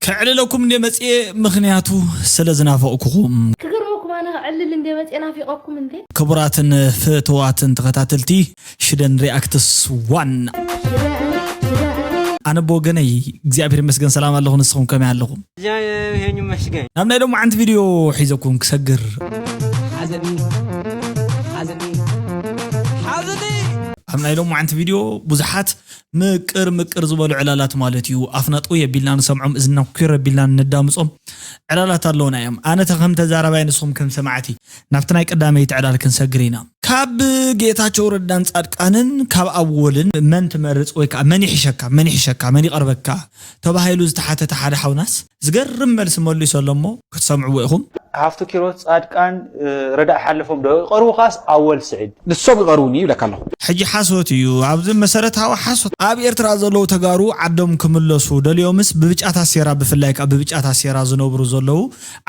ከዕልለኩም እንደ መጽኤ፣ ምኽንያቱ ስለ ዝናፈቕኩኹም። ክገርመኩም ኣነ ክዕልል እንደ መጽኤ ናፊቐኩም እንዴ። ክቡራትን ፍትዋትን ተኸታተልቲ ሽደን ሪኣክትስ ዋና፣ ኣነ ብወገነይ እግዚኣብሔር ይመስገን ሰላም ኣለኹ። ንስኹም ከመይ ኣለኹም? እዚኣ ይሄን ይመስገን። ናብ ናይ ሎማዓንቲ ቪድዮ ሒዘኩም ክሰግር ሓዘኒ ሓዘኒ ሓዘኒ ኣብ ናይ ሎማዓንቲ ቪድዮ ብዙሓት ምቅር ምቅር ዝበሉ ዕላላት ማለት እዩ። ኣፍና ጥውይ ኣቢልና ንሰምዖም፣ እዝና ኲር ኣቢልና ነዳምጾም ዕላላት ኣለውና እዮም። ኣነ ተ ከም ተዛራባይ፣ ንስኹም ከም ሰማዕቲ ናብቲ ናይ ቀዳመይቲ ዕላል ክንሰግር ኢና። ካብ ጌታቸው ረዳን ጻድቃንን ካብ ኣወልን መን ትመርጽ ወይ ከዓ መን ይሕሸካ፣ መን ይሕሸካ፣ መን ይቐርበካ ተባሂሉ ዝተሓተተ ሓደ ሓውናስ ዝገርም መልሲ መሊሱ ኣሎ እሞ ክትሰምዕዎ ኢኹም። ሃፍቱ ኪሮስ ጻድቃን ረዳእ ሓለፎም ዶ ይቐርቡኻስ ኣወል ስዒድ? ንሶም ይቐርቡኒ ይብለካ ኣለኹ። ሕጂ ሓሶት እዩ። ኣብዚ መሰረታዊ ሓሶት ኣብ ኤርትራ ዘለዉ ተጋሩ ዓዶም ክምለሱ ደልዮምስ ብብጫ ታሴራ፣ ብፍላይ ከዓ ብብጫ ታሴራ ዝነብሩ ዘለዉ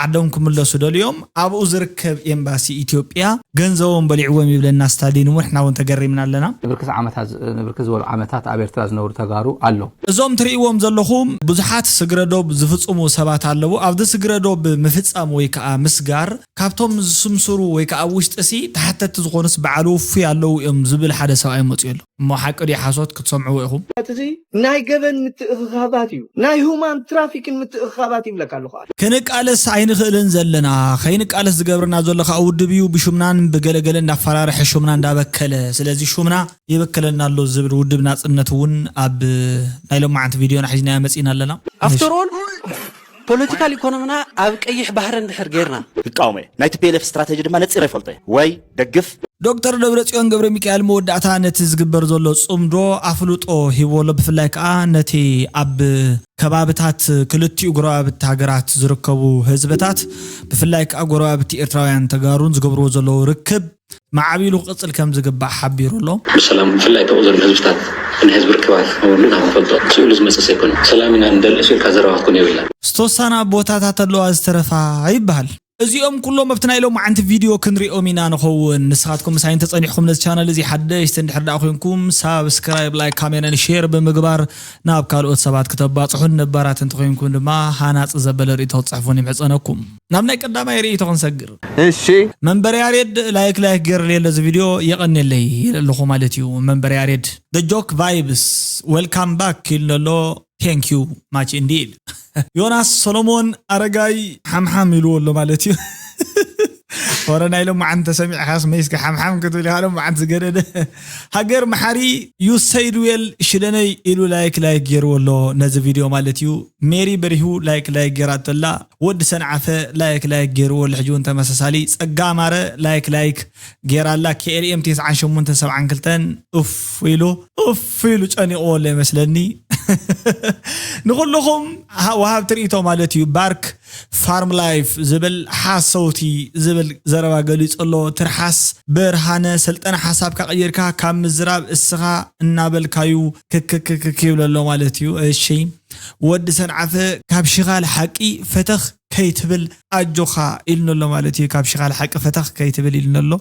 ዓዶም ክምለሱ ደልዮም ኣብኡ ዝርከብ ኤምባሲ ኢትዮጵያ ገንዘቦም በሊዕዎም ይብለና ስታሊን እውን፣ ንሕና እውን ተገሪምና ኣለና። ንብርክት ዓመታት ንብርክት ዝበሉ ዓመታት ኣብ ኤርትራ ዝነብሩ ተጋሩ ኣሎ። እዞም ትርእይዎም ዘለኹም ብዙሓት ስግረ ዶብ ዝፍጽሙ ሰባት ኣለዉ። ኣብዚ ስግረ ዶብ ምፍጻም ወይ ከዓ ምስጋር ካብቶም ዝስምስሩ ወይ ከዓ ኣብ ውሽጢ ሲ ተሓተቲ ዝኾኑስ በዓል ውፉይ ኣለዉ እዮም ዝብል ሓደ ሰብኣይ መፅኡ ኣሎ። እሞ ሓቂ ድዩ ሓሶት ክትሰምዕዎ ኢኹም። እቲ ናይ ገበን ምትእኽኻባት እዩ፣ ናይ ሁማን ትራፊክን ምትእኽኻባት ይብለካ ኣለኹ። ክንቃለስ ኣይንኽእልን ዘለና። ከይንቃለስ ዝገብርና ዘሎ ከዓ ውድብ እዩ። ብሹምናን ብገለገለ እንዳፈራርሐ ሹምና እንዳበከለ፣ ስለዚ ሹምና ይበክለና ኣሎ ዝብል ውድብ ናፅነት እውን ኣብ ናይ ሎማዓንቲ ቪድዮና ሒዝናዮ መፂና ኣለና። ኣፍተሮል ፖለቲካል ኢኮኖሚና ኣብ ቀይሕ ባህሪ እንድሕር ጌርና ክቃወሞ እየ። ናይ ቲ ፒ ኤል ኤፍ ስትራተጂ ድማ ነፂረ ይፈልጦ እየ። ወይ ደግፍ። ዶክተር ደብረፅዮን ገብረሚካኤል መወዳእታ ነቲ ዝግበር ዘሎ ፅምዶ ኣፍልጦ ሂብዎ ኣሎ። ብፍላይ ከዓ ነቲ ኣብ ከባብታት ክልቲኡ ጎረባብቲ ሃገራት ዝርከቡ ህዝብታት ብፍላይ ከዓ ጎረባብቲ ኤርትራውያን ተጋሩን ዝገብርዎ ዘለዉ ርክብ ማዕቢሉ ክቕፅል ከም ዝግባእ ሓቢሩ ኣሎ። ብሰላም ብፍላይ ተቑ ዘሎ ህዝብታት ናይ ህዝቢ ርክባት መወሉ ናብ ንፈልጦ ስእሉ ዝመፅእ ኣይኮነ። ሰላም ኢና ንደሊ ሲልካ ዘረባ ክትኮን የብላ። ዝተወሰና ቦታታት ኣለዋ ዝተረፋ ይበሃል። እዚኦም ኩሎም ኣብቲ ናይ ሎማዓንቲ ቪድዮ ክንሪኦም ኢና ንኸውን። ንስኻትኩም ምሳይ እንተጸኒሕኩም ነዚ ቻነል እዚ ሓደሽቲ እንድሕር ደኣ ኮይንኩም ሳብስክራይብ፣ ላይክ፣ ካሜራን ሼር ብምግባር ናብ ካልኦት ሰባት ክተባጽሑን ነባራት እንተኾይንኩም ድማ ሃናጺ ዘበለ ርእይቶ ክትጽሕፉን ይምሕጸነኩም። ናብ ናይ ቀዳማይ ርእይቶ ክንሰግር። እሺ። መንበር ያሬድ ላይክ ላይክ ገይርለይ ኣሎ እዚ ቪድዮ የቐንየለይ ይብል ኣለኹ ማለት እዩ። መንበር ያሬድ The Joke Vibes welcome back ኢሉ ኣሎ። Thank you much indeed። ዮናስ ሰሎሞን ኣረጋይ ሓምሓም ኢልዎ ኣሎ ማለት እዩ። ወረ ናይ ሎማዓንቲ ተሰሚዕካስ መይስኪ ሓምሓም ክትብል ኢኻ ሎማዓንቲ ዝገደደ። ሃገር መሓሪ you said well ሽደነይ ኢሉ ላይክ ላይክ ገይርዎ ኣሎ ነዚ ቪድዮ ማለት እዩ። ሜሪ በሪሁ ላይክ ላይክ ገይራቶ ኣላ። ወዲ ሰንዓፈ ላይክ ላይክ ገይርዎ ኣሎ ሕጂ እውን ተመሳሳሊ። ጸጋ ኣማረ ላይክ ላይክ ገይራ ኣላ። ኬ ኤል ኤም ተስዓን ሸሞንተን ሰብዓን ክልተን ኡፍ ኢሉ ኡፍ ኢሉ ጨኒቕዎ ኣሎ ይመስለኒ። ንኹልኹም ሃ- ወሃብቲ ርእይቶ ማለት እዩ። ባርክ ፋርም ላይፍ ዝብል ሓሰውቲ ዝብል ዘረባ ገሊጹ ኣሎ። ትርሓስ ብርሃነ ሰልጠነ ሓሳብካ ቀይርካ ካብ ምዝራብ እስኻ እናበልካዩ ክክክክክ ይብል ኣሎ ማለት እዩ። እሺ ወዲ ሰንዓፈ ካብ ሽኻል ሓቂ ፈተኽ ከይትብል ኣጆኻ ኢልኖ ኣሎ ማለት እዩ። ካብ ሽኻል ሓቂ ፈተኽ ከይትብል ኢልኖ ኣሎ።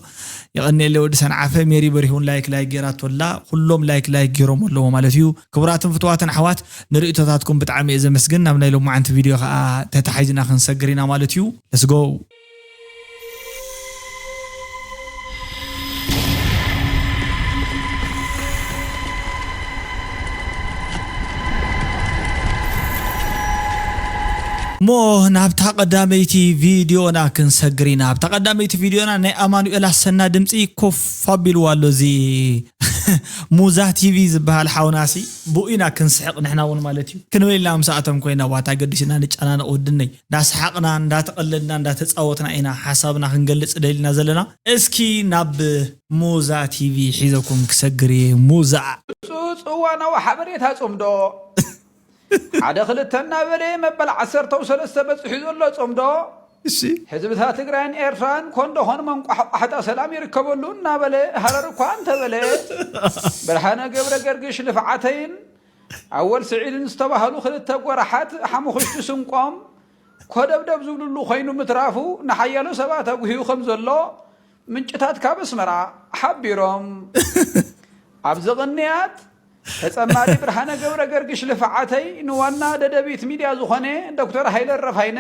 የቐንየለ ወዲ ሰንዓፈ። ሜሪ በሪሁን ላይክ ላይክ ጌራቶ ኣላ። ኩሎም ላይክ ላይክ ጌሮም ኣለዎ ማለት እዩ። ክቡራትን ፍትዋትን ኣሕዋት ንርእይቶታትኩም ብጣዕሚ እየ ዘመስግን። ናብ ናይ ሎማዓንቲ ቪድዮ ኸዓ ተታሒዝና ክንሰግር ኢና ማለት እዩ። ለስጎ እሞ ናብታ ቀዳመይቲ ቪድዮና ክንሰግር ኢና። ኣብታ ቀዳመይቲ ቪድዮና ናይ ኣማኑኤል ኣሰና ድምፂ ኮፍ ኣቢልዋ ኣሎ። እዚ ሙዛ ቲቪ ዝበሃል ሓውናሲ ብኡ ኢና ክንስሕቕ ንሕና እውን ማለት እዩ። ክንበል ኢልና ምስኣቶም ኮይና ዋታ ገዲስና ንጨናነቕ ውድነይ። እንዳሰሓቕና እንዳተቐለድና እንዳተፃወትና ኢና ሓሳብና ክንገልፅ ደሊና ዘለና። እስኪ ናብ ሙዛ ቲቪ ሒዘኩም ክሰግር እየ። ሙዛ። ህጹጽ እዋናዊ ሓበሬታ ጽምዶ ሓደ ክልተ እናበለ መበል ዓሰርተው ሰለስተ በጺሑ ዘሎ ጽምዶ እሺ። ህዝብታት ትግራይን ኤርትራን ኮንዶኾን መንቋሕቋሕታ ሰላም ይርከበሉ እናበለ ሃረር እኳ እንተበለ ብርሃነ ገብረ ገርግሽ ልፍዓተይን ኣወል ስዒድን ዝተባህሉ ክልተ ጎራሓት ሓሙኽሽቲ ስንቆም ኮደብደብ ዝብልሉ ኮይኑ ምትራፉ ንሓያሎ ሰባት ኣጉህዩ ከም ዘሎ ምንጭታት ካብ ኣስመራ ሓቢሮም። ኣብዚ ቅንያት ተጸማዲ ብርሃነ ገብረ ገርግሽ ልፍዓተይ ንዋና ደደቢት ሚድያ ዝኾነ ዶክተር ሃይለ ረፋይነ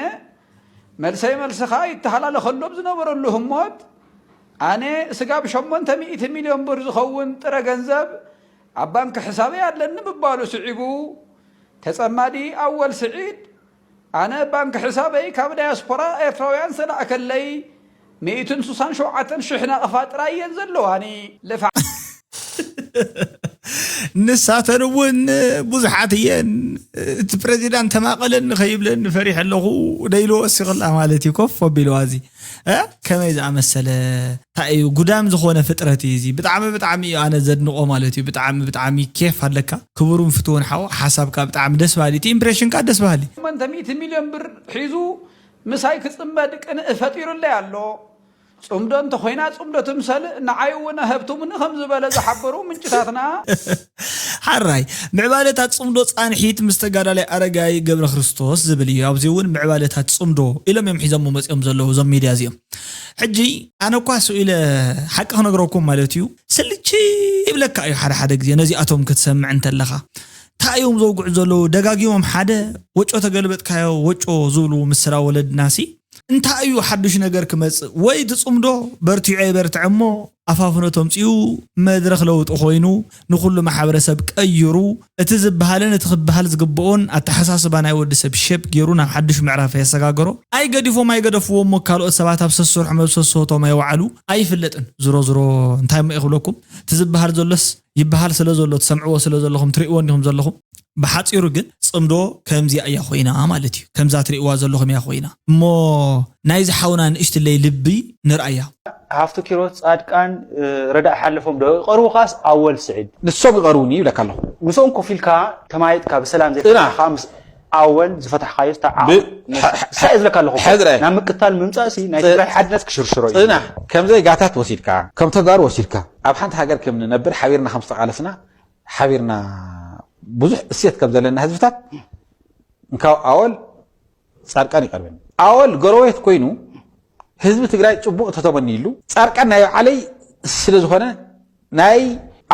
መልሰይ መልስኻ ይተሃላለኸሎም ዝነበረሉ ህሞት፣ ኣነ ስጋብ ሸሞንተ ሚእቲ ሚልዮን ብር ዝኸውን ጥረ ገንዘብ ኣብ ባንክ ሕሳበይ ኣለኒ ምባሉ ስዒቡ፣ ተጸማዲ ኣወል ስዒድ፣ ኣነ ባንክ ሕሳበይ ካብ ዳያስፖራ ኤርትራውያን ዝተላእከለይ ሚእትን ስሳን ሸውዓተን ሽሕ ናቕፋ ጥራይ እየን ዘለዋኒ። ልፋ ንሳተን እውን ብዙሓት እየን። እቲ ፕሬዚዳንት ተማቐለኒ ከይብለኒ ፈሪሐ ኣለኹ ደይሉ ወሲኽላ ማለት እዩ። ኮፍ ኣቢልዋ እዚ እ? ከመይ ዝኣመሰለ እንታይ እዩ ጉዳም ዝኾነ ፍጥረት እዩ እዚ። ብጣዕሚ ብጣዕሚ እዩ ኣነ ዘድንቆ ማለት እዩ። ብጣዕሚ ብጣዕሚ ኬፍ ኣለካ ክቡርን ፍትውን ሓው፣ ሓሳብካ ብጣዕሚ ደስ በሃሊ፣ እቲ ኢምፕሬሽንካ ደስ በሃሊ። ሸሞንተ ሚእቲ ሚልዮን ብር ሒዙ ምሳይ ክጽመድ ቅንእ ፈጢሩለይ ኣሎ። ጽምዶ እንተኾይና ጽምዶ ትምሰል፣ ንዓይ እውን ሃብትሙኒ ከም ዝበለ ዝሓበሩ ምንጭታትና። ሓራይ ምዕባለታት ጽምዶ ጻንሒት ምስ ተጋዳላይ ኣረጋይ ገብረ ክርስቶስ ዝብል እዩ። ኣብዚ እውን ምዕባለታት ጽምዶ ኢሎም እዮም ሒዞሞ መጺኦም ዘለዉ እዞም ሚድያ እዚኦም። ሕጂ ኣነ እኳ ስኢለ ሓቂ ክነግረኩም ማለት እዩ፣ ስልቺ ይብለካ እዩ ሓደ ሓደ ግዜ ነዚኣቶም ክትሰምዕ እንተለኻ። እንታይ እዮም ዘውግዑ ዘለዉ? ደጋጊሞም ሓደ ወጮ ተገልበጥካዮ ወጮ ዝብሉ ምስላ ወለድናሲ እንታይ እዩ ሓዱሽ ነገር ክመጽእ? ወይ እቲ ጽምዶ በርቲዑ ኣይበርትዐ እሞ ኣፋፍኖ ተምጺኡ መድረኽ ለውጢ ኮይኑ ንኹሉ ማሕበረሰብ ቀይሩ እቲ ዝበሃልን እቲ ክበሃል ዝግብኦን ኣተሓሳስባ ናይ ወዲ ሰብ ሸፕ ገይሩ ናብ ሓዱሽ ምዕራፍ የሰጋገሮ። ኣይገዲፎም ኣይገደፍዎ እሞ ካልኦት ሰባት ኣብ ሰስርሖም ኣብ ሰስሆቶም ኣይወዓሉ ኣይፍለጥን። ዝሮ ዝሮ እንታይ እሞ ክብለኩም እቲ ዝበሃል ዘሎስ ይበሃል ስለ ዘሎ ትሰምዕዎ ስለ ዘለኹም ትርእይዎ እንዲኹም ዘለኹም። ብሓፂሩ ግን ፅምዶ ከምዚኣ እያ ኮይና ማለት እዩ። ከምዛ ትርእይዋ ዘለኹም እያ ኮይና። እሞ ናይዚ ሓውና ንእሽትለይ ልቢ ንርኣያ። ሃፍቱ ኪሮስ፣ ፃድቃን፣ ረዳእ ሓለፎም ዶ ይቐርቡኻስ ኣወል ስዒድ? ንሶም ይቐርቡኒ ይብለካ ኣለኹ። ምስኦም ኮፍ ኢልካ ተማይጥካ ብሰላም ዘይተረኻ ምስ ኣወል ዝፈታሕኻዮ ዝተዓወት ንሳ እየ ዝብለካ ኣለኹ። ሕዚ ርኣይ። ናብ ምቅታል ምምፃእ ሲ ናይ ትግራይ ሓድነት ክሽርሽሮ እዩ። ፅናሕ፣ ከም ዜጋታት ወሲድካ፣ ከም ተጋሩ ወሲድካ፣ ኣብ ሓንቲ ሃገር ከም ንነብር ሓቢርና ከም ዝተቓለስና፣ ሓቢርና ብዙሕ እሴት ከም ዘለና ህዝብታት፣ እንካብ ኣወል ፃድቃን ይቐርበኒ። ኣወል ጎረቤት ኮይኑ ህዝቢ ትግራይ ፅቡቕ ተተመንይሉ፣ ፃድቃን ናይ ባዕለይ ስለ ዝኾነ ናይ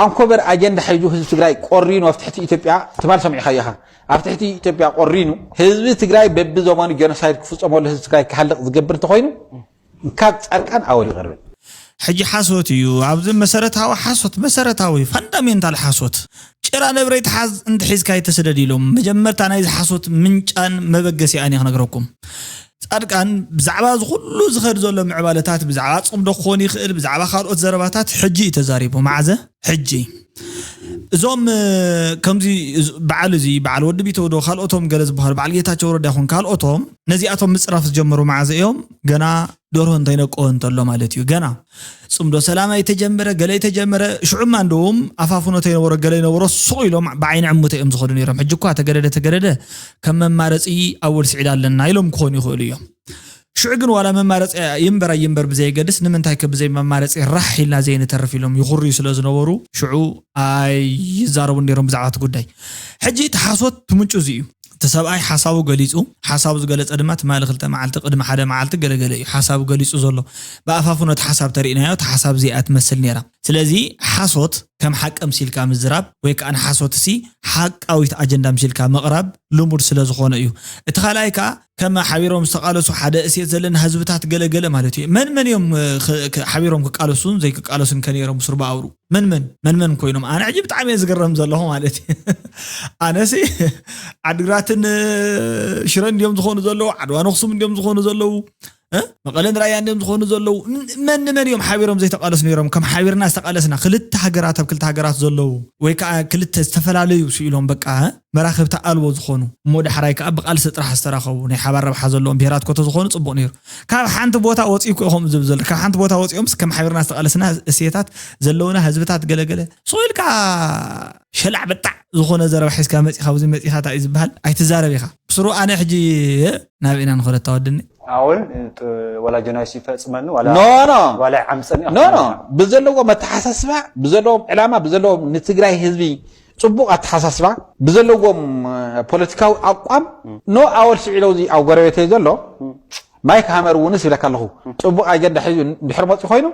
ኣንኮበር ኣጀንዳ ሒዙ ህዝቢ ትግራይ ቆሪኑ ኣብ ትሕቲ ኢትዮጵያ ትማል ሰሚዕካዮ ኢኻ። ኣብ ትሕቲ ኢትዮጵያ ቆሪኑ ህዝቢ ትግራይ በቢ ዘመኑ ጀኖሳይድ ክፍፀመሉ ህዝቢ ትግራይ ክሃልቕ ዝገብር እንተኾይኑ ካብ ፃድቃን ኣወል ይቐርበኒ። ሕጂ ሓሶት እዩ ኣብዚ መሰረታዊ ሓሶት መሰረታዊ ፋንዳሜንታል ሓሶት። ጭራ ነብረይ ትሓዝ እንተሒዝካ ኣይተስደድ ኢሎም። መጀመርታ ናይዚ ሓሶት ምንጫን መበገሲኣን እየ ክነግረኩም። ፃድቃን ብዛዕባ እዚ ኩሉ ዝኸድ ዘሎ ምዕባለታት ብዛዕባ ፅምዶ ክኾን ይኽእል ብዛዕባ ካልኦት ዘረባታት ሕጂ እዩ ተዛሪቡ። መዓዘ? ሕጂ። እዞም ከምዚ በዓል እዚ በዓል ወዲ ቢተውዶ ካልኦቶም ገለ ዝበሃሉ በዓል ጌታቸው ረዳ ይኹን ካልኦቶም ነዚኣቶም ምፅራፍ ዝጀመሩ መዓዘ እዮም? ገና ደርሆ እንተይነቆ እንተሎ ማለት እዩ። ገና ፅምዶ ሰላም ኣይተጀመረ ገለ ኣይተጀመረ ሽዑማ እንደውም ኣፋፍኖ ተይነበሮ ገለ ይነበሮ ሱቕ ኢሎም ብዓይኒ ዕሙተ እዮም ዝኸዱ ነይሮም። ሕጂ እኳ ተገደደ ተገደደ ከም መማረፂ ኣወል ስዒድ ኣለና ኢሎም ክኾኑ ይኽእሉ እዮም። ሽዑ ግን ዋላ መማረፂ ይንበር ኣይንበር ብዘየገድስ ንምንታይ ከ ብዘይ መማረፂ ራሕ ኢልና ዘይንተርፍ ኢሎም ይኹርዩ ስለ ዝነበሩ ሽዑ ኣይዛረቡን ነይሮም ብዛዕባ እቲ ጉዳይ። ሕጂ እቲ ሓሶት ትምንጩ እዚ እዩ። እቲ ሰብኣይ ሓሳቡ ገሊፁ፣ ሓሳቡ ዝገለፀ ድማ ትማሊ ክልተ መዓልቲ ቅድሚ ሓደ መዓልቲ ገለገለ እዩ ሓሳቡ ገሊፁ ዘሎ። ብኣፋፍኖ እቲ ሓሳብ ተሪእናዮ እታ ሓሳብ እዚኣ ትመስል ነይራ። ስለዚ ሓሶት ከም ሓቂ ኣምሲልካ ምዝራብ ወይ ከዓ ንሓሶት ሲ ሓቃዊት ኣጀንዳ ኣምሲልካ ምቕራብ ልሙድ ስለ ዝኾነ እዩ። እቲ ካልኣይ ከዓ ከም ሓቢሮም ዝተቃለሱ ሓደ እሴት ዘለና ህዝብታት ገለገለ ማለት እዩ። መን መን እዮም ሓቢሮም ክቃለሱን ዘይክቃለሱን ከነይሮም ስርባኣውሩ? መን መን መን መን ኮይኖም ኣነ ሕጂ ብጣዕሚ እየ ዝግረም ዘለኹ ማለት እዩ። ኣነሲ ዓድግራትን ሽረ እንዲዮም ዝኾኑ ዘለዉ ዓድዋ ነኽሱም እንዲዮም ዝኾኑ ዘለዉ መቐለን ራያ እንዲዮም ዝኾኑ ዘለዉ መን መን እዮም ሓቢሮም ዘይተቃለሱ ነይሮም? ከም ሓቢርና ዝተቃለስና ክልተ ሃገራት ኣብ ክልተ ሃገራት ዘለዉ ወይ ከዓ ክልተ ዝተፈላለዩ ስኢሎም በቃ መራኽብቲ ኣልቦ ዝኾኑ እሞ ዳሕራይ ከዓ ብቃልሲ ጥራሕ ዝተራኸቡ ናይ ሓባር ረብሓ ዘለዎም ብሄራት ኮተ ዝኾኑ ፅቡቕ ነይሩ። ካብ ሓንቲ ቦታ ወፂኡ እኮ ኢኹም ዝብል ዘሎ ካብ ሓንቲ ቦታ ወፂኦምስ ከም ሓቢርና ዝተቃለስና እሴታት ዘለውና ህዝብታት ገለገለ ስቕ ኢልካ ሸላዕ በጣዕ ዝኾነ ዘረባ ሒዝካ መፂኻ ኣብዚ መፂኻ እንታይ እዩ ዝበሃል ኣይትዛረብ ኢኻ። ብስሩ ኣነ ሕጂ ናበይ ኢና ንኸደታ ወድኒ ኣወል ወላ ጀኖሳይድ ይፈፅመኒ ዋላ ኖ ኖ ዋላ ይዓምፀኒ ኖ ኖ ብዘለዎም ኣተሓሳስባ ብዘለዎም ዕላማ ብዘለዎም ንትግራይ ህዝቢ ፅቡቕ ኣተሓሳስባ ብዘለዎም ፖለቲካዊ ኣቋም ኖ ኣወል ስዒድ እዚ ኣብ ጎረቤተይ ዘሎ ማይክ ሃመር እውንስ ይብለካ ኣለኹ። ጽቡቕ ኣጀንዳ ሒዙ እንድሕር መፂ ኮይኑ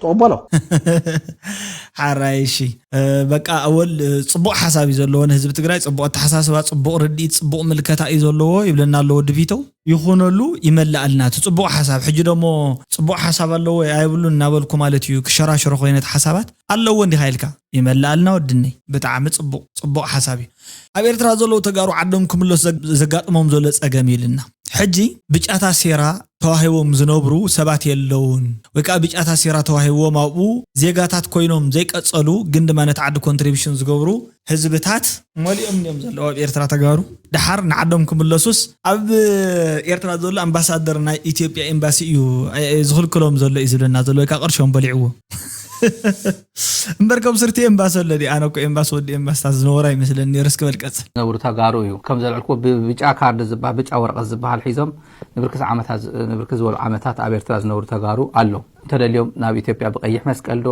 ትቕበሎ። ሓራይ እሺ። በቃ ኣወል ጽቡቕ ሓሳብ እዩ ዘለዎ ንህዝቢ ትግራይ። ጽቡቕ ኣተሓሳስባ፣ ጽቡቕ ርድኢት፣ ጽቡቕ ምልከታ እዩ ዘለዎ ይብለና ኣሎ ወዲ ቪተው። ይኹነሉ፣ ይመላኣልና እቲ ጽቡቕ ሓሳብ። ሕጂ ደሞ ጽቡቕ ሓሳብ ኣለዎ ኣይብሉን እናበልኩ ማለት እዩ ክሸራሽሮ ኮይነት ሓሳባት ኣለዎ እንዲኻ ኢልካ ይመላኣልና ወድነይ። ብጣዕሚ ጽቡቕ ጽቡቕ ሓሳብ እዩ። ኣብ ኤርትራ ዘለዉ ተጋሩ ዓዶም ክምለሱ ዘጋጥሞም ዘሎ ጸገም ኢልና ሕጂ ብጫታ ሴራ ተዋሂቦም ዝነብሩ ሰባት የለውን ወይ ከዓ ብጫታ ሴራ ተዋሂቦም ኣብኡ ዜጋታት ኮይኖም ዘይቀጸሉ ግን ድማ ነቲ ዓዲ ኮንትሪቢሽን ዝገብሩ ህዝብታት መሊኦም እዮም ዘለዉ ኣብ ኤርትራ ተጋሩ። ደሓር ንዓዶም ክምለሱስ ኣብ ኤርትራ ዘሎ ኣምባሳደር ናይ ኢትዮጵያ ኤምባሲ እዩ ዝኽልክሎም ዘሎ እዩ ዝብለና ዘሎ ወይ ከዓ ቅርሾም በሊዕዎ። እምበር ከም ስርቲ ኤምባሲ ኣለዲ ኣነ እኮ ኤምባሲ ወዲ ኤምባስታት ዝነበሩ ኣይመስለኒ ነይሩ። እስኪ በል ቀጽል። ዝነብሩ ተጋሩ እዩ ከም ዘልዕልኩ ብጫ ካርድ ዝበሃል ብጫ ወረቀት ዝበሃል ሒዞም ንብርክስ ዝበሉ ዓመታት ኣብ ኤርትራ ዝነብሩ ተጋሩ ኣሎ። እንተደልዮም ናብ ኢትዮጵያ ብቀይሕ መስቀል ዶ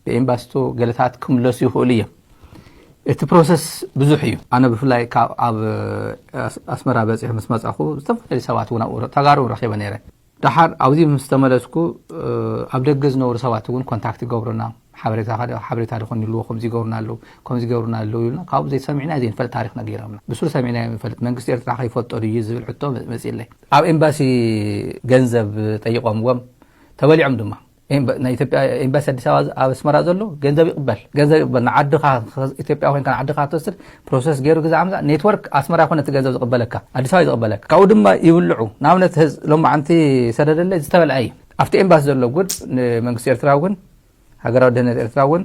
ብኤምባሲ ዶ ገለታት ክምለሱ ይኽእሉ እዮም። እቲ ፕሮሰስ ብዙሕ እዩ። ኣነ ብፍላይ ካብ ኣብ ኣስመራ በፂሑ ምስ መፃኹ ዝተፈላለዩ ሰባት እውን ኣብኡ ተጋሩ እውን ረኺበ ነይረ። ደሓር ኣብዚ ምስ ተመለስኩ ኣብ ደገ ዝነብሩ ሰባት እውን ኮንታክት ይገብሩና። ሓበሬታ ሓበሬታ ድኾን ይልዎ ከምዚ ይገብሩና ኣለዉ ከምዚ ይገብሩና ኣለዉ ይብሉና። ካብኡ ዘይሰሚዕና ዘይንፈልጥ ታሪኽ ነጊሮምና። ብሱር ሰሚዕና ይፈልጥ መንግስቲ ኤርትራ ከይፈልጦ ድዩ ዝብል ሕቶ መፂለይ። ኣብ ኤምባሲ ገንዘብ ጠይቆምዎም ተበሊዖም ድማ ናይ ኢትዮጵያ ኤምባሲ ኣዲስ ኣበባ ኣብ ኣስመራ ዘሎ ገንዘብ ይቕበል ገንዘብ ይቕበል ንዓድኻ ኢትዮጵያ ኮይንካ ንዓድኻ ክትወስድ ፕሮሰስ ገይሩ ግዛ ኣምዛ ኔትወርክ ኣስመራ ኮነ እቲ ገንዘብ ዝቕበለካ ኣዲስ ኣበባ ዝቕበለካ ካብኡ ድማ ይብልዑ ንኣብነት ሎማዓንቲ ሰደደለይ ዝተበልዐ እዩ ኣብቲ ኤምባሲ ዘሎ ጉድ ንመንግስቲ ኤርትራ እውን ሃገራዊ ድህነት ኤርትራ እውን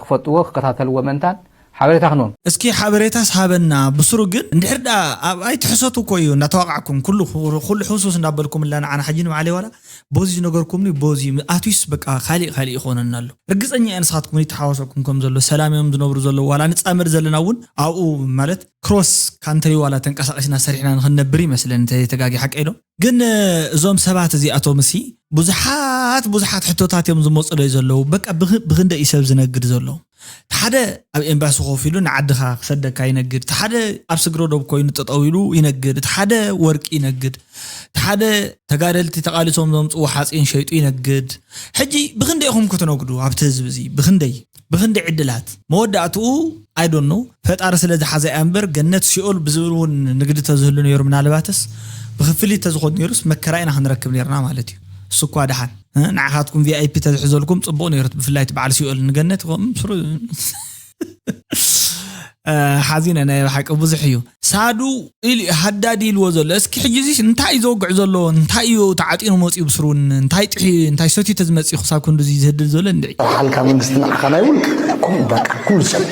ክፈጥዎ ክከታተልዎ ምእንታን ሓበሬታ ክንዎም። እስኪ ሓበሬታስ ሃበና ብስሩ ግን እንድሕር ደኣ ኣብ ኣይትሕሰቱ እኮ እዩ እንዳተዋቃዕኩም ኩሉ ኩሉ ሕውስውስ እንዳበልኩም እላ ንዓና ሕጂ ንባዕለይ ዋላ ቦዚ ዝነገርኩምኒ ቦዚ ኣትዩስ በቃ ካሊእ ካሊእ ይኾነና ኣሎ። ርግፀኛ እየ ንስኻትኩም ይተሓዋሰኩም ከም ዘሎ ሰላም እዮም ዝነብሩ ዘለዉ ዋላ ንፃመድ ዘለና እውን ኣብኡ ማለት ክሮስ ካንትሪ ዋላ ተንቀሳቀስና ሰሪሕና ንክንነብር ይመስለኒ እንተዘይተጋጊ ሓቀይ ዶ? ግን እዞም ሰባት እዚኣቶም ሲ ብዙሓት ብዙሓት ሕቶታት እዮም ዝመፁለይ ዘለዉ በቃ ብክንደይ እዩ ሰብ ዝነግድ ዘሎ እቲ ሓደ ኣብ ኤምባሲ ኮፍ ኢሉ ንዓድኻ ክሰደካ ይነግድ እቲ ሓደ ኣብ ስግረ ዶብ ኮይኑ ጠጠው ኢሉ ይነግድ እቲ ሓደ ወርቂ ይነግድ እቲ ሓደ ተጋደልቲ ተቃሊሶም ዘምፅዎ ሓፂን ሸይጡ ይነግድ ሕጂ ብክንደይ ኢኹም ክትነግዱ ኣብቲ ህዝቢ እዚ ብክንደይ ብክንደይ ዕድላት መወዳእትኡ ኣይዶኖ ፈጣሪ ስለ ዝሓዘ እያ እምበር ገነት ሲኦል ብዝብል እውን ንግዲ ተዝህሉ ነይሩ ምናልባትስ ብክፍሊት ተዝኾን ነይሩስ መከራ ኢና ክንረክብ ነይርና ማለት እዩ እሱ እኳ ደሓን ንዓኻትኩም ቪኣይፒ ተዝሕዘልኩም ፅቡቅ ነይሩ ብፍላይ እቲ በዓል ሲኦል ንገነት ስሩ ሓዚነ ናይ ብሓቂ ብዙሕ እዩ ሳዱ ኢሉ ሃዳዲ ኢልዎ ዘሎ እስኪ ሕጂ እዚስ እንታይ እዩ ዘወግዕ ዘሎ እንታይ እዩ ተዓጢኑ መፅኡ ብስሩን እንታይ ጥሒ እንታይ ሰትዩ ተዝመፅኡ ክሳብ ክንዱዚ ዝህድል ዘሎ እንድዒ ሓልካ መንግስቲ ንዓኻ ናይ ውልቅ ከምኡ በቃ ኩሉ ሰብ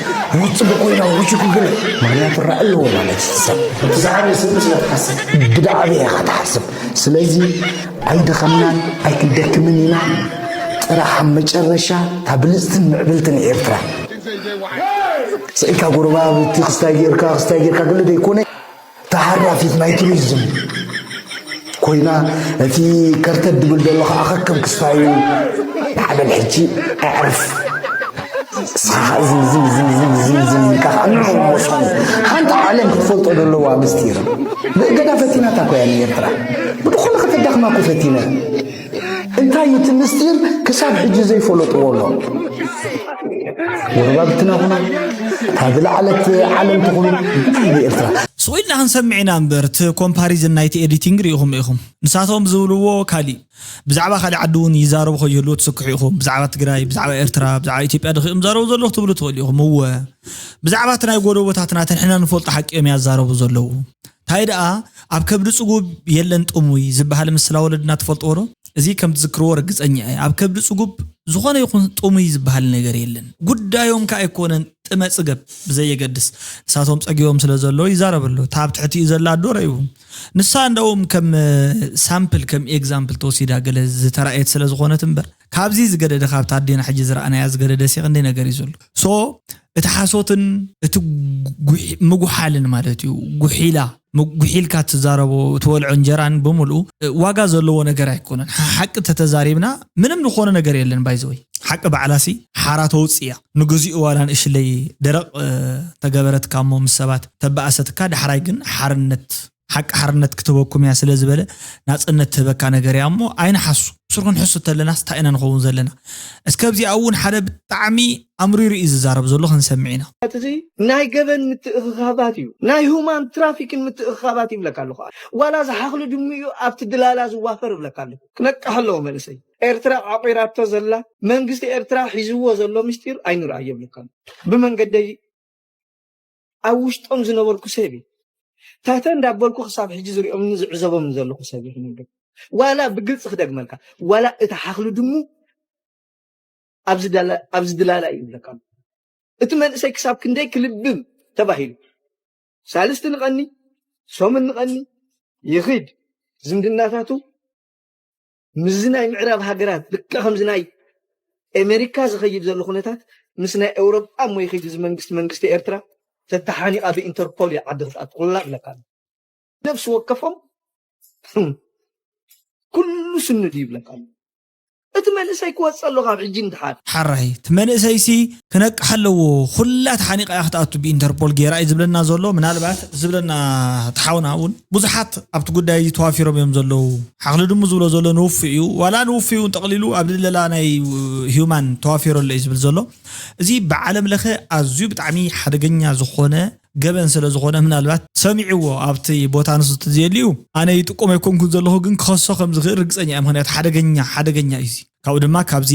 ውፅቡ ኮይና ውሽኩ ግን ምክንያቱ ራ ኣለዎ ማለት ሰብ ብዛዕባ ስብ ስለ ትሓስብ ብዳዕበ ኢኻ ትሓስብ ስለዚ ኣይደኸምናን ኣይክንደክምን ኢና ጥራሕ ኣብ መጨረሻ እታ ብልፅትን ምዕብልትን ኤርትራ ስእልካ ጎረባብቲ ክስታይ ጌርካ ክስታይ ጌርካ ገለ ዘይኮነ ተሃራፊት ናይ ቱሪዝም ኮይና እቲ ከርተት ድብል ዘሎ ከዓ ከከም ክስታዩ ሓበል ሕጂ ኣዕርፍ ዝምዝምዝምዝምዝምዝም ኢልካ ከዓ ንዑ መስኹም ሓንቲ ዓለም ክትፈልጦ ዘለዋ ምስጢር ብእገዳ ፈቲናታ ኮያ ንኤርትራ ብድኾነ ከተዳኽማ ኮ ፈቲነ እንታይ እዩ እቲ ምስጢር ክሳብ ሕጂ ዘይፈለጥዎ ኣሎ ጎረባብትና ኩና ካብ ዝለዓለት ዓለም ትኹን እንታይ ንኤርትራ ስቕ ኢልና ክንሰምዕ ኢና እምበር እቲ ኮምፓሪዝን ናይቲ ኤዲቲንግ ርኢኹም ኢኹም ንሳቶም ዝብልዎ ካሊእ ብዛዕባ ካሊእ ዓዲ እውን ይዛረቡ ከይህልዉ ትስክሑ ኢኹም ብዛዕባ ትግራይ ብዛዕባ ኤርትራ ብዛዕባ ኢትዮጵያ ድኺኦም ዛረቡ ዘለኹ ትብሉ ትኽእሉ ኢኹም እወ ብዛዕባ እቲ ናይ ጎደቦታትና እቲ ንሕና ንፈልጦ ሓቂ እዮም ያዛረቡ ዘለዉ እንታይ ደኣ ኣብ ከብዲ ጽጉብ የለን ጥሙይ ዝበሃል ምስላ ወለድና ትፈልጥዎ ዶ? እዚ ከም ትዝክርዎ ርግጸኛ እየ። ኣብ ከብዲ ጽጉብ ዝኾነ ይኹን ጥሙይ ዝበሃል ነገር የለን። ጉዳዮም ከኣ ኣይኮነን ጥመ ጽገብ ብዘየገድስ ንሳቶም ጸጊቦም ስለ ዘለዉ ይዛረብ ኣሎ። እታ ኣብ ትሕቲኡ ዘላ ኣዶ ረእይዎ። ንሳ እንዳውም ከም ሳምፕል ከም ኤግዛምፕል ተወሲዳ ገለ ዝተራእየት ስለ ዝኾነት እምበር ካብዚ ዝገደደ ካብታ ኣዴና ሕጂ ዝረኣናያ ዝገደደ ሲ ክንደይ ነገር እዩ ዘሎ። ሶ እቲ ሓሶትን እቲ ምጉሓልን ማለት እዩ ጉሒላ ጉሒልካ ትዛረቦ ትበልዖ እንጀራን ብምልኡ ዋጋ ዘለዎ ነገር ኣይኮነን ሓቂ ተተዛሪብና ምንም ዝኾነ ነገር የለን ባይዘወይ ሓቂ ባዕላሲ ሓራ ተውፅእ እያ ንግዚኡ ዋላ ንእሽለይ ደረቕ ተገበረትካ እሞ ምስ ሰባት ተበኣሰትካ ዳሕራይ ግን ሓርነት ሓቂ ሓርነት ክትህበኩም እያ ስለ ዝበለ ናፅነት ትህበካ ነገር እያ እሞ ኣይንሓሱ። ብስሩ ክንሕሱ ተለናስ እንታይ ኢና ንኸውን ዘለና? እስከ ኣብዚኣ እውን ሓደ ብጣዕሚ ኣምሪሩ እዩ ዝዛረብ ዘሎ ክንሰምዕ ኢና። እቲ ናይ ገበን ምትእኽኻባት እዩ፣ ናይ ሁማን ትራፊክን ምትእኽኻባት ይብለካ ኣለኹ። ዋላ ዝሓኽሉ ድሙ እዩ ኣብቲ ድላላ ዝዋፈር ይብለካ ኣለኹ። ክነቅሕ ኣለዎ መንእሰይ። ኤርትራ ዓቂራቶ ዘላ፣ መንግስቲ ኤርትራ ሒዝዎ ዘሎ ምስጢር ኣይንርኣዮ ይብለካ ኣለኹ። ብመንገደይ ኣብ ውሽጦም ዝነበርኩ ሰብ እዩ። ታተ እንዳበልኩ ክሳብ ሕጂ ዝሪኦምን ዝዕዘቦምን ዘለኹ ሰብ እዩ ክነግር። ዋላ ብግልፂ ክደግመልካ፣ ዋላ እቲ ሓኽሉ ድሙ ኣብዚ ዳላ-፣ ኣብዚ ድላላ እዩ ይብለካ ኣሎ። እቲ መንእሰይ ክሳብ ክንደይ ክልብም ተባሂሉ። ሳልስቲ ንቐኒ፣ ሶምን ንቐኒ፣ ይኺድ ዝምድናታቱ ምስዚ ናይ ምዕራብ ሃገራት፣ ልክዕ ከምዚ ናይ ኣሜሪካ ዝኸይድ ዘሎ ኩነታት፣ ምስ ናይ ኤውሮጳ እሞ ይኺድ እዚ መንግስቲ፣ መንግስቲ ኤርትራ ተተሓኒቓ ብኢንተርፖል እያ ዓዲ ክትኣቱ ኩላ እብለካ ኣሎ። ነፍሲ ወከፎም ኩሉ ስኑድ እዩ ይብለካ ኣሎ። እቲ መንእሰይ ክወፅእ ኣሎ ካብ ሕጂ ንድሓር። ሓራይ፣ እቲ መንእሰይሲ ክነቅሕ ኣለዎ። ኩላ ተሓኒቓ እያ ክትኣቱ ብኢንተርፖል ጌራ እዩ ዝብለና ዘሎ። ምናልባት ዝብለና እቲ ሓውና እውን ብዙሓት ኣብቲ ጉዳይ እዚ ተዋፊሮም እዮም ዘለዉ። ሓኽሊ ድሙ ዝብሎ ዘሎ ንውፉ እዩ። ዋላ ንውፉ እውን ጠቕሊሉ ኣብ ድለላ ናይ ሂዩማን ተዋፊሮ ኣሎ እዩ ዝብል ዘሎ። እዚ ብዓለም ለኸ ኣዝዩ ብጣዕሚ ሓደገኛ ዝኾነ ገበን ስለ ዝኾነ ምናልባት ሰሚዕዎ ኣብቲ ቦታ ንሱ ተዘየልዩ ኣነ ይጥቆም ኣይኮንኩን ዘለኹ፣ ግን ክኸሶ ከም ዝኽእል ርግጸኛ እየ። ምኽንያቱ ሓደገኛ፣ ሓደገኛ እዩ እዚ። ካብኡ ድማ ካብዚ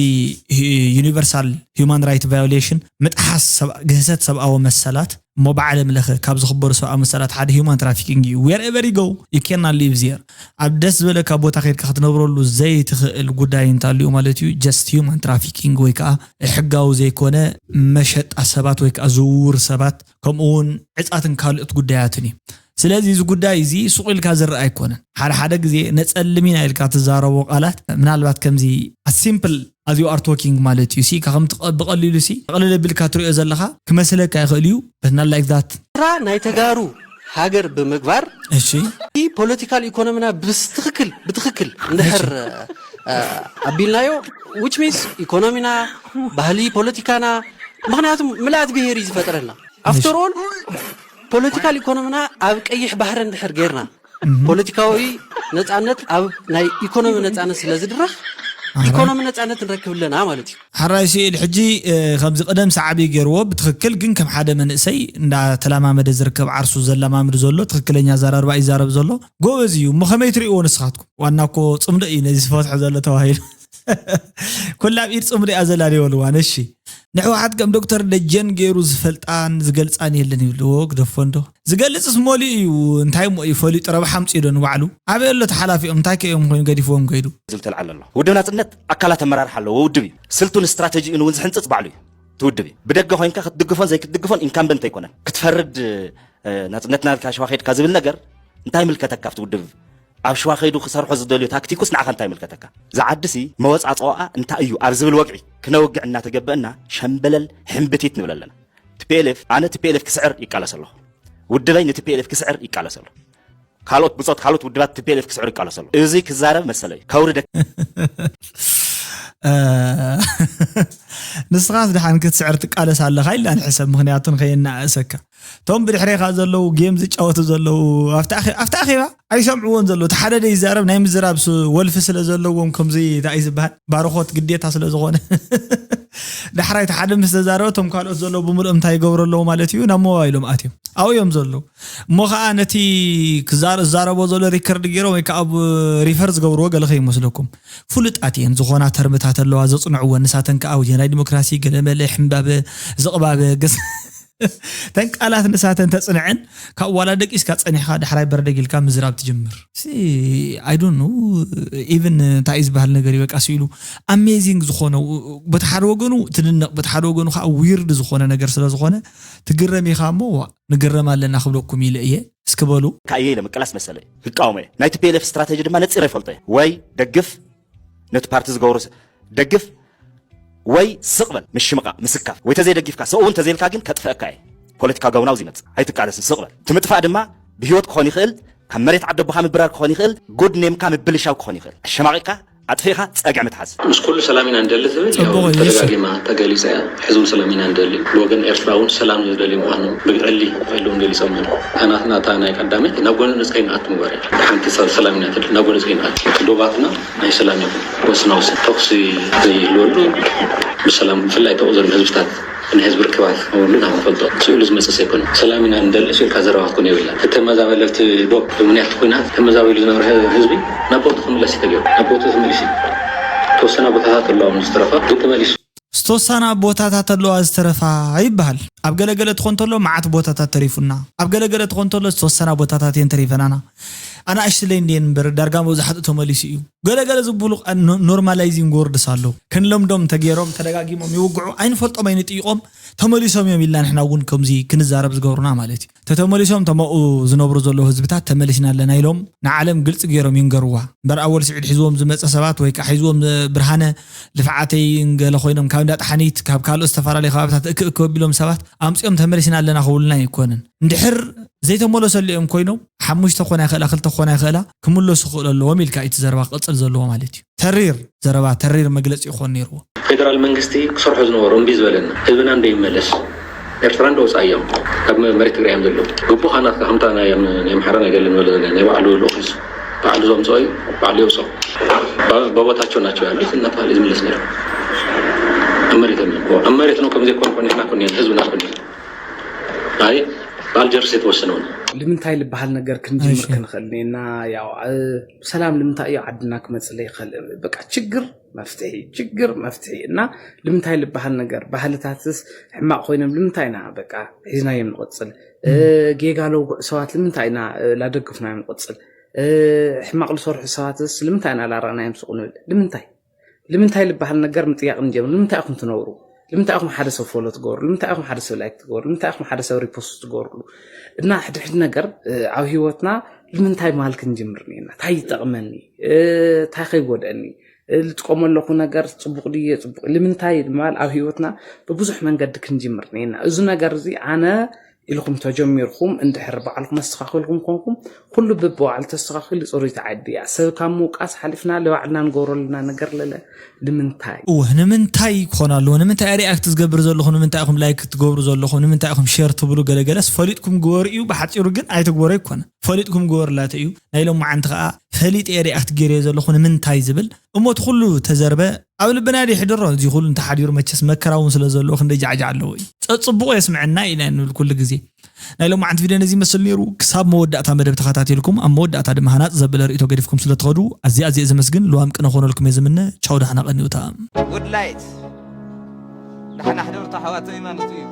ዩኒቨርሳል ሂዩማን ራይት ቫዮሌሽን ምጥሓስ ሰብ-፣ ግህሰት ሰብኣዊ መሰላት እሞ ብዓለም ለኸ ካብ ዝኽበሩ ሰብኣዊ መሰላት ሓደ ሂዩማን ትራፊኪንግ እዩ። Wherever you go, you cannot live there። ኣብ ደስ ዝበለካ ቦታ ከይድካ ክትነብረሉ ዘይትኽእል ጉዳይ እንተልዩ ማለት እዩ just ሂዩማን ትራፊኪንግ ወይ ከዓ ሕጋዊ ዘይኮነ መሸጣ ሰባት ወይ ከዓ ዝውውር ሰባት ከምኡ እውን ዕጻትን ካልኦት ጉዳያትን እዩ። ስለዚ እዚ ጉዳይ እዚ ሱቕ ኢልካ ዝረኣ ኣይኮነን። ሓደ ሓደ ግዜ ነጸልም ኢና ኢልካ ትዛረቦ ቃላት ምናልባት ከምዚ as simple as you are talking ማለት እዩ። ሲ ከም ትቐ-፣ ብቐሊሉ ሲ ጠቕልል ኣቢልካ ትሪኦ ዘለኻ ክመስለካ ይኽእል እዩ። But not like that። ኤርትራ ናይ ተጋሩ ሃገር ብምግባር እሺ። ፖለቲካል ኢኮኖሚና ብትኽክል፣ ብትኽክል እንድሕር፣ እ፣ ኣቢልናዮ፣ which means ኢኮኖሚና፣ ባህሊ ፖለቲካና፣ ምኽንያቱም ምልኣት ብሄር እዩ ዝፈጥረልና። After all ፖለቲካል ኢኮኖሚና ኣብ ቀይሕ ባሕሪ እንድሕር ጌርና፣ ፖለቲካዊ ነጻነት ኣብ ናይ ኢኮኖሚ ነጻነት ስለ ዝድረኽ፣ ኢኮኖሚ ነጻነት ንረክብ ኣለና ማለት እዩ። ሓራይ ስኢል ሕጂ፣ እ፣ ከምዚ ቅደም ሰዓቢ ገይርዎ ብትኽክል፣ ግን ከም ሓደ መንእሰይ እንዳተለማመደ ዝርከብ ዓርሱ ዘለማምድ ዘሎ ትኽክለኛ ኣዘራርባ ይዛረብ ዘሎ። ጎበዝ እዩ። እሞ ከመይ ትርእይዎ ንስኻትኩም? ዋና እኮ ጽምዶ እዩ ነዚ ዝፈትሖ ዘሎ ተባሂሉ። ኩላ ኣብ ኢድ ጽምዶ እያ ዘላ ዶ ይበልዋ። ነሺ ንሕወሓት ከም ዶክተር ደጀን ገይሩ ዝፈልጣን ዝገልጻን የለን ይብልዎ። ግደፎ እንዶ። ዝገልጽስ መሊኡ እዩ። እንታይ እሞ እዩ ፈሊጡ ረብሓ ኣምጺኡ ዶ ንባዕሉ? ኣበይ ኣሎ ተሓላፊኦም? እንታይ ከ እዮም ኮይኑ ገዲፍዎም ከይዱ? ዝብል ተልዓል ኣሎ። ውድብ ናጽነት ኣካላት ኣመራርሓ ኣለዎ። ውድብ እዩ። ስልቱን ስትራተጂኡን እውን ዝሕንጽጽ ባዕሉ እዩ። እቲ ውድብ እዩ። ብደገ ኮይንካ ክትድግፎን ዘይክትድግፎን ኢንካምበንት ኣይኮነን። ክትፈርድ፣ እ፣ ናጽነትና ኢልካ ሽዋ ከይድካ ዝብል ነገር እንታይ ይምልከተካ? ኣብቲ ውድብ ኣብ ሽዋ ከይዱ ክሰርሖ ዝደልዮ ታክቲኩስ ንዓኻ እንታይ ይምልከተካ? ዝዓድሲ መወጻጽኦኣ እንታይ እዩ ኣብ ዝብል ወግዒ ክነውግዕ እናተገበአና ሸምበለል ሕምብቲት ንብል ኣለና። ቲ ፒ ኤል ኤፍ፣ ኣነ ቲ ፒ ኤል ኤፍ ክስዕር ይቃለስ ኣለኹ። ውድበይ ን ቲ ፒ ኤል ኤፍ ክስዕር ይቃለስ ኣሎ። ካልኦት ብጾት፣ ካልኦት ውድባት ቲ ፒ ኤል ኤፍ ክስዕር ይቃለስ ኣሎ። እዚ ክዛረብ መሰለይ ከውርደ። እ፣ ንስኻስ ደሓን ክትስዕር ትቃለስ ኣለኻ ኢልና ንሕሰብ፣ ምኽንያቱ ንኸየናእሰካ። እቶም ብድሕሬኻ ዘለዉ ጌም ዝጫወቱ ዘለዉ ኣብቲ ኣኼ-፣ ኣብቲ ኣኼባ ኣይሰምዕዎን ዘለዉ። እቲ ሓደ ደይዛረብ ናይ ምዝራብ ስ-፣ ወልፊ ስለ ዘለዎም ከምዚ እንታይ እዩ ዝበሃል ባርኾት ግዴታ ስለ ዝኾነ። ዳሕራይ እቲ ሓደ ምስ ተዛረበ እቶም ካልኦት ዘለዉ ብምልኦም እንታይ ይገብሩ ኣለዉ ማለት እዩ? ናብ ሞባይሎም ኣትዮም ኣብኡ እዮም ዘለዉ። እሞ ኸዓ ነቲ ክዛረ-፣ ዝዛረቦ ዘሎ ሪከርድ ገይሮም ወይ ከዓ ኣብ ሪፈር ዝገብርዎ ገለ ከይመስለኩም። ፍሉጣት እየን ዝኾና ተርምታት ኣለዋ ዘጽንዕወን። ንሳተን ከዓ ወጀናይ ዲሞክራሲ፣ ገለመለ፣ ሕምባበ፣ ዝቕባበ፣ ገስ-፣ ተን ቃላት ንሳተን ተጽንዐን፣ ካብ ዋላ ደቂስካ ጸኒሕካ ዳሕራይ በርደግ ኢልካ ምዝራብ ትጅምር። ሲ፣ I don't know፣ even እንታይ እዩ ዝበሃል ነገር እዩ፣ በቃ ስኢሉ ኣሜዚንግ ዝኾነ፣ በቲ ሓደ ወገኑ ትድነቕ፣ በቲ ሓደ ወገኑ ከዓ ዊርድ ዝኾነ ነገር ስለ ዝኾነ ትግረም ኢኻ እሞ፣ ዋ፣ ንግረም ኣለና ክብለኩም ኢለ እየ። እስኪ በሉ። ካየ ኢለ ምቅላስ መሰለ እዩ። ክቃወሞ እየ። ናይ ቲ ፒ ኤል ኤፍ ስትራተጂ ድማ ነጺረ ይፈልጦ እየ። ወይ ደግፍ፣ ነቲ ፓርቲ ዝገብሮ ስ-፣ ደግፍ፣ ወይ ስቕ በል፣ ምሽምቓ፣ ምስካፍ። ወይ ተዘይደጊፍካ፣ ሰው እውን ተዘይልካ ግን ከጥፍአካ እየ። ፖለቲካ ገውናው ዝመጽእ። ኣይትቃለስን፣ ስቕ በል። እቲ ምጥፋእ ድማ ብህይወት ክኾን ይኽእል፣ ካብ መሬት ዓዲ ኣቦኻ ምብራር ክኾን ይኽእል፣ ጉድ ኔምካ ምብልሻው ክኾን ይኽእል። ኣሸማቒቕካ፣ ኣጥፊእኻ ጸግዒ ምትሓዝ። ምስ ኩሉ ሰላም ኢና ንደሊ ትብል፣ ያው ጽቡቕ እዩ፣ እሺ። ተደጋጊማ ተገሊጸ እያ። ሕዝቢ ሰላም ኢና ንደሊ፣ ብወገን ኤርትራ እውን ሰላም ዝደሊ ምዃኑ ብግዕሊ ኢሎም ገሊጾም እዮም። ናትና እታ ናይ ቀዳመይቲ ናብ ጎነጽ ከይንኣቱ ምግባር እያ። ሓንቲ ሰብ ሰላም ኢና ትብል፣ ናብ ጎነጽ ከይንኣቱ። ዶባትና ናይ ሰላም ይኹን ወስና ወስን ተኹሲ ዘይህልወሉ ብሰላም፣ ብፍላይ ተቑ ዘሎ ህዝብታት ናይ ህዝቢ ርክባት ክኸውን ካብ ንፈልጦ ስእሉ ዝመጽእ ኣይኮነን። ሰላም ኢና ንደሊ ስኢልካ ዘረባ ክትኮን የብላ። እተመዛበለልቲ ዶብ ብምክንያት ኩናት ተመዛቢሉ ዝነበረ ህዝቢ ናብ ቦቱ ክምለስ እዩ ተገይሩ። ናብ ቦቱ ክምልስ እዩ። ተወሰና ቦታታት ኣለዋ ዝተረፋ ግን ተመሊሱ። ዝተወሰና ቦታታት ኣለዋ ዝተረፋ ይበሃል። ኣብ ገለገለ ትኾን ተሎ መዓት ቦታታት ተሪፉና፣ ኣብ ገለገለ ትኾን ተሎ ዝተወሰና ቦታታት እየን ተሪፈናና። ኣናእሽትለይ እንድየን እምበር ዳርጋ መብዛሕትኡ ተመሊሱ እዩ። ገለገለ ዝበሉ ኖርማላይዚንግ ወርድስ ኣለዉ። ክንለምዶም ተገይሮም ተደጋጊሞም ይውግዑ፣ ኣይንፈልጦም ኣይንጥይቖም፣ ተመሊሶም እዮም ኢልና ንሕና እውን ከምዚ ክንዛረብ ዝገብሩና ማለት እዩ። ተተመሊሶም ተመኡ ዝነብሩ ዘለዉ ህዝብታት ተመሊስና ኣለና ኢሎም ንዓለም ግልፂ ገይሮም ይንገርዋ እምበር ኣወል ስዒድ ሒዝዎም ዝመፀ ሰባት ወይ ከዓ ሒዝዎም ብርሃነ ልፍዓተይ ገለ ኮይኖም ካብ እንዳጣሓኒት ካብ ካልኦት ዝተፈላለዩ ከባብታት እክእክ ኣቢሎም ሰባት ኣምፅኦም ተመሊስና ኣለና ክብሉና ኣይኮንን። እንድሕር ዘይተመለሰሉ እዮም ኮይኖም ሓሙሽተ ክኾና ይኽእላ ክልተ ክኾና ይኽእላ ክምለሱ ክኽእሉ ኣለዎም ኢልካ እዩ እቲ ዘረባ ክቕፅል ዘለዎ ማለት እዩ። ተሪር ዘረባ ተሪር መግለፂ ይኾን ነይርዎ። ፌደራል መንግስቲ ክሰርሖ ዝነበሮ እምቢ ዝበለና ህዝብና እንደ ይመለስ ኤርትራ እንደ ወፃ እዮም ካብ መሬት ትግራይ እዮም ዘለዉ ግቡእ ካናት ከምታ ናይ ኣምሓራ ናይ ገለ ንበሎ ዘለና ናይ ባዕሉ ልኡኽ እዩ ባዕሉ ዘምፅኦ እዩ ባዕሉ የውፅኦ በቦታቸው ናቸው ያሉት እናተባለ ዝምለስ ነይሩ ኣብ መሬት ኣብ መሬት ነው ከምዘይኮን ኮን ንሕና ኮን ህዝብና ኮን ኣይ ብኣልጀርስ የተወሰነውን ልምንታይ ልበሃል ነገር ክንጅምር ክንኽእል እና ያው ሰላም ልምንታይ እዩ ዓድና ክመፅለ ይኽእል በቃ ችግር መፍትሒ ችግር መፍትሒ እና ልምንታይ ልበሃል ነገር ባህልታትስ ሕማቕ ኮይኖም ልምንታይ ኢና በቃ ሒዝናዮም ንቕፅል ጌጋ ለውግዑ ሰባት ልምንታይ ኢና ላደግፍናዮም ንቕፅል ሕማቕ ዝሰርሑ ሰባትስ ልምንታይ ኢና ላራእናዮም ስቕ ንብል ልምንታይ ልምንታይ ልበሃል ነገር ምጥያቕ ንጀምር ልምንታይ ኢኹም ትነብሩ ልምንታይ ኢኹም ሓደ ሰብ ፎሎ ትገብሩ ልምንታይ ኢኹም ሓደ ሰብ ላይክ ትገብሩ ልምንታይ ኢኹም ሓደ ሰብ ሪፖስት ትገብርሉ እና ሕድሕድ ነገር ኣብ ህይወትና ልምንታይ ማል ክንጅምር ኔና እንታይ ይጠቕመኒ እንታይ ከይጎድአኒ ልጥቀሞ ኣለኹ ነገር ፅቡቅ ድየ ፅቡቅ ልምንታይ ማል ኣብ ህይወትና ብብዙሕ መንገዲ ክንጅምር ኔና እዚ ነገር እዚ ኣነ ኢልኩም ተጀሚርኩም እንድሕር ባዕልኩም ኣስተኻኺልኩም ኮንኩም ኩሉ ብብባዕሉ ተስተኻኺሉ ፅሩይቲ ዓዲ እያ ሰብ ካብ ምውቃስ ሓሊፍና ልባዕልና ንገብሮ ኣለና ነገር ለለ ንምንታይ እወ ንምንታይ ክኾን ኣለዎ ንምንታይ ሪኣክት ዝገብር ዘለኹ ንምንታይ ኢኹም ላይክ ትገብሩ ዘለኹ ንምንታይ ኢኹም ሸር ትብሉ ገለገለስ ፈሊጥኩም ግበሩ እዩ ብሓፂሩ ግን ኣይትግበሩ ኣይኮነ ፈሊጥኩም ግበሩ ላተ እዩ ናይ ሎም መዓንቲ ከዓ ፈሊጥ የ ሪኣክት ገይረ ዘለኹ ንምንታይ ዝብል እሞ እቲ ኩሉ ተዘርበ ኣብ ልብና ዶ ይሕድሮ እዚ ኩሉ እንተሓዲሩ መቸስ መከራ እውን ስለ ዘለዎ ክንደይ ጃዕጃ ኣለዎ እዩ ፀፅቡቕ የስምዐና ኢና ንብል ኩሉ ግዜ ናይ ሎማዓንቲ ቪድዮ ነዚ ይመስል ነይሩ ክሳብ መወዳእታ መደብ ተኸታቲልኩም ኣብ መወዳእታ ድማ ሃናፅ ዘበለ ርእቶ ገዲፍኩም ስለ ትኸዱ ኣዝየ ኣዝየ ዘመስግን ልዋም ቅነ ኮነልኩም እየ ዝምነ ቻው ዳሕና ቀኒውታ Good light. ደሓና ሕደሩ ኣሕዋተይ ማለት እዩ።